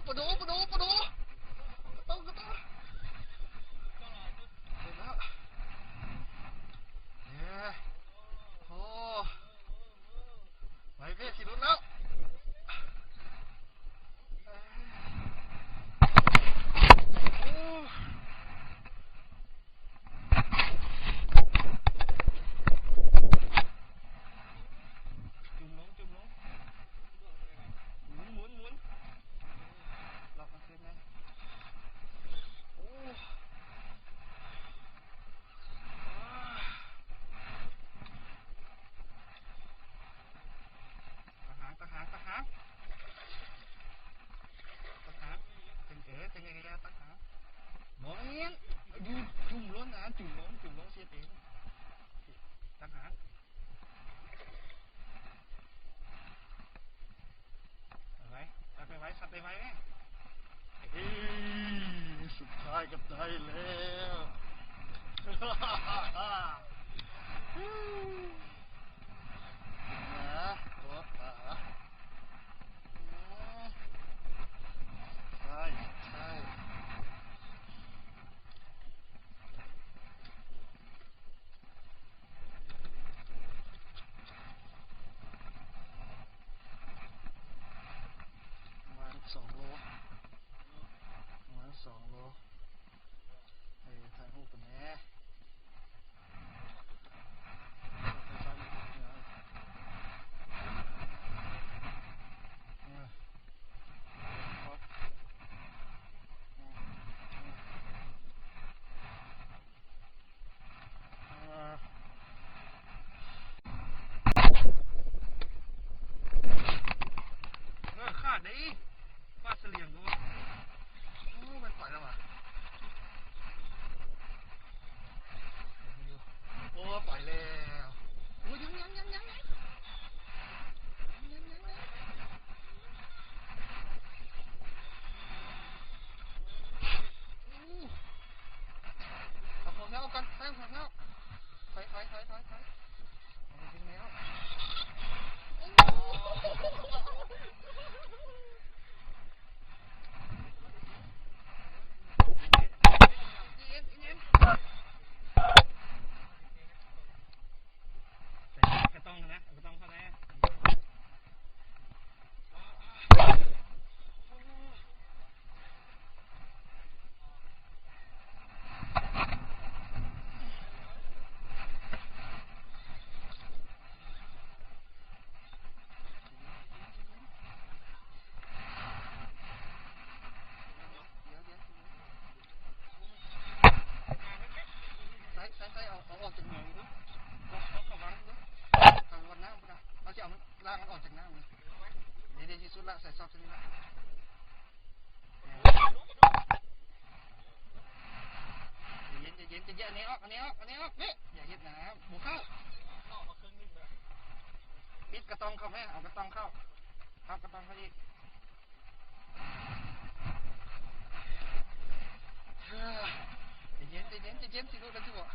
ປາດູ ປາດູ ປາດູ ກະຕົງ ກະຕົງ ເຫັນແລ້ວ ເອີ ໂອ້ ໄວເວ ຊິຫຼຸດແລ້ວ ໂອ້ ຈຸ່ມລົງ ຈຸ່ມລົງ ໝູນ ໝູນ ໝູນ ລັອກມັນຄືນແນ່ ໂອ້ ຕາຫາງ ຕາຫາງ ຕາຫາງ ຕາຫາງ ເອີ ຈັ່ງໃດກໍຢ່າຕາຫາງ ບໍ່ແມ່ນ ຢູ່ ຈຸ່ມລົງນະ ຈຸ່ມລົງ ຈຸ່ມລົງ ເຮັດເອງ ຕາຫາງ ໄປໄວ ໄປໄວ ສັດໄປໄວແມ່ ເອີ ສຸດທ້າຍກໍໄດ້ແລ້ວ ນະ ໂອ້ ຕາຍ ໃຊ່ ໃຊ່ ປະມານສອງໂລ ປະມານສອງໂລ ເອີ ຖ່າຍຮູບກັນແດ່. ເອີ ຂາດເດ້ ປາສະຫຼຽງກໍວ່າ ໂອ້ ມັນໄປແລ້ວຫວາ ໂອ້ ໄປແລ້ວ ໂອ້ ຍັງ ຍັງ ຍັງ ຍັງ ຍັງ ເອົາຂອງເຮົາກ່ອນ ໃສ່ຂອງເຮົາ ຖອຍ ຖອຍ ຖອຍ ຖອຍ ຖອຍ ເອົາໄປເທິງແລ້ວ ເຢັນ ເຢັນ ເຢັນ ໃສ່ກະຕ່ອງນະ ເອົາກະຕ່ອງເຂົ້ານະ. ໃສ່ ໃສ່ ໃສ່ ເອົາ ເອົາອອກຈາກໜອງດູ ເອົາ ເອົາເຂົ້າວັງດູ ເຂົ້າວັງນ້ຳພຸ້ນນະ ເຮົາຊິເອົາມັນ ລ້າງມັນອອກຈາກນ້ຳນີ້ ດີ ດີທີ່ສຸດລະ ໃສ່ຊອກຕົວນີ້ລະ ໃຈເຢັນ ໃຈເຢັນ ໃຈເຢັນ ເອົານີ້ອອກ ເອົານີ້ອອກ ເອົານີ້ອອກ ນີ້ ຢ່າເຮັດນະ ບໍ່ເຂົ້າ ປິດກະຕ່ອງເຂົ້າແມ່ ເອົາກະຕ່ອງເຂົ້າ ພັບກະຕ່ອງເຂົ້າອີກ. ໃຈເຢັນ ໃຈເຢັນ ໃຈເຢັນ ຊິຫຼຸດແລ້ວຊິບໍ່?